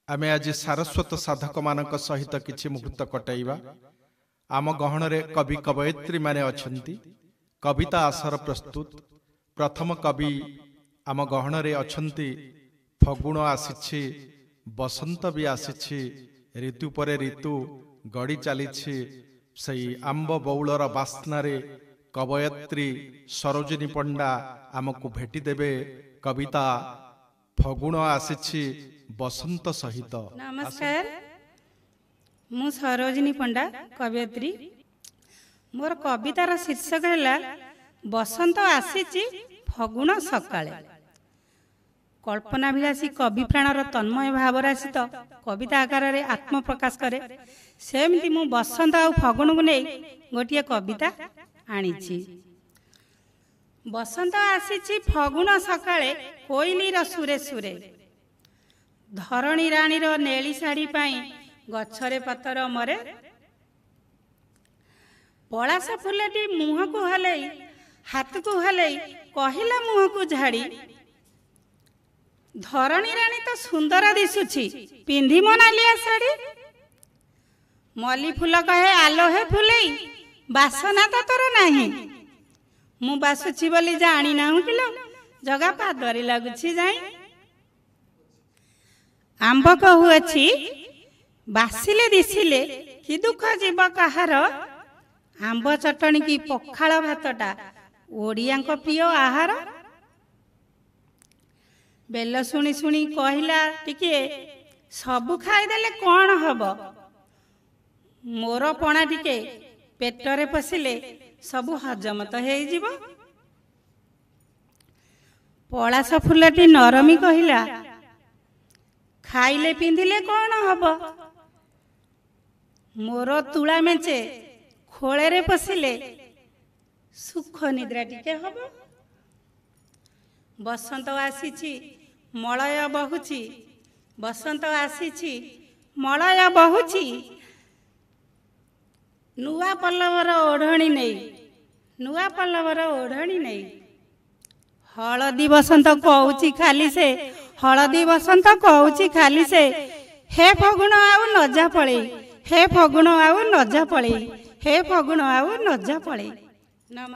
ଆମେ ଆଜି ସାରସ୍ୱତ ସାଧକମାନଙ୍କ ସହିତ କିଛି ମୁହୂର୍ତ୍ତ କଟାଇବା। ଆମ ଗହଣରେ କବି କବୟିତ୍ରୀମାନେ ଅଛନ୍ତି। କବିତା ଆସର ପ୍ରସ୍ତୁତ। ପ୍ରଥମ କବି ଆମ ଗହଣରେ ଅଛନ୍ତି। ଫଗୁଣ ଆସିଛି, ବସନ୍ତ ବି ଆସିଛି, ଋତୁ ପରେ ଋତୁ ଗଡ଼ି ଚାଲିଛି। ସେଇ ଆମ୍ବ ବଉଳର ବାସ୍ନାରେ କବୟତ୍ରୀ ସରୋଜିନୀ ପଣ୍ଡା ଆମକୁ ଭେଟି ଦେବେ କବିତା ଫଗୁଣ ଆସିଛି ବସନ୍ତ ସହିତ। ନମସ୍କାର, ମୁଁ ସରୋଜିନୀ ପଣ୍ଡା, କବୟିତ୍ରୀ। ମୋର କବିତାର ଶୀର୍ଷକ ହେଲା ବସନ୍ତ ଆସିଛି ଫଗୁଣ ସକାଳେ। କଳ୍ପନାଭିଳାଷୀ କବି ପ୍ରାଣର ତନ୍ମୟ ଭାବରାଶି ତ କବିତା ଆକାରରେ ଆତ୍ମପ୍ରକାଶ କରେ। ସେମିତି ମୁଁ ବସନ୍ତ ଆଉ ଫଗୁଣକୁ ନେଇ ଗୋଟିଏ କବିତା ଆଣିଛି। ବସନ୍ତ ଆସିଛି ଫଗୁଣ ସକାଳେ କୋଇଲିର ସୁରେ ସୁରେ, ଧରଣୀ ରାଣୀର ନେଳି ଶାଢ଼ୀ ପାଇଁ ଗଛରେ ପତର ମରେ। ପଳାସ ଫୁଲଟି ମୁହଁକୁ ହଲେଇ ହାତକୁ ହଲେଇ କହିଲା ମୁହଁକୁ ଝାଡ଼ି, ଧରଣୀ ରାଣୀ ତ ସୁନ୍ଦର ଦିଶୁଛି ପିନ୍ଧି ମୋ ନାଲିଆ ଶାଢ଼ୀ। ମଲ୍ଲି ଫୁଲ କହେ ଆଲୋ ହେ ଫୁଲେଇ ବାସନା ତ ତୋର ନାହିଁ, ମୁଁ ବାସୁଛି ବୋଲି ଜାଣିନାହୁଁ କିଲୋ ଜଗା ପାଦରେ ଲାଗୁଛି ଯାଇ। ଆମ୍ବ କହୁଅଛି ବାସିଲେ ଦିଶିଲେ କି ଦୁଃଖ ଯିବ କାହାର, ଆମ୍ବ ଚଟଣି କି ପଖାଳ ଭାତଟା ଓଡ଼ିଆଙ୍କ ପ୍ରିୟ ଆହାର। ବେଲ ଶୁଣି ଶୁଣି କହିଲା ଟିକିଏ ସବୁ ଖାଇଦେଲେ କ'ଣ ହବ, ମୋର ପଣା ଟିକେ ପେଟରେ ପଶିଲେ ସବୁ ହଜମ ତ ହେଇଯିବ। ପଳାସ ଫୁଲଟି ନରମି କହିଲା ଖାଇଲେ ପିନ୍ଧିଲେ କ'ଣ ହବ, ମୋର ତୁଳା ମେଞ୍ଚେ ଖୋଳରେ ପଶିଲେ ସୁଖ ନିଦ୍ରା ଟିକେ ହବ। ବସନ୍ତ ଆସିଛି ମଳୟ ବହୁଛି, ବସନ୍ତ ଆସିଛି ମଳୟ ବହୁଛି, ନୂଆ ପଲ୍ଲବର ଓଢ଼ଣୀ ନେଇ, ନୂଆ ପଲ୍ଲବର ଓଢ଼ଣୀ ନେଇ। ହଳଦୀ ବସନ୍ତ କହୁଛି ଖାଲି ସେ, ହଳଦୀ ବସନ୍ତ କହୁଛି ଖାଲି ସେ, ହେ ଫଗୁଣ ଆଉ ନଜା ପଳେଇ, ହେ ଫଗୁଣ ଆଉ ନଜା ପଳେଇ, ହେ ଫଗୁଣ ଆଉ ନଜା ପଳେଇ। ନମସ୍କାର।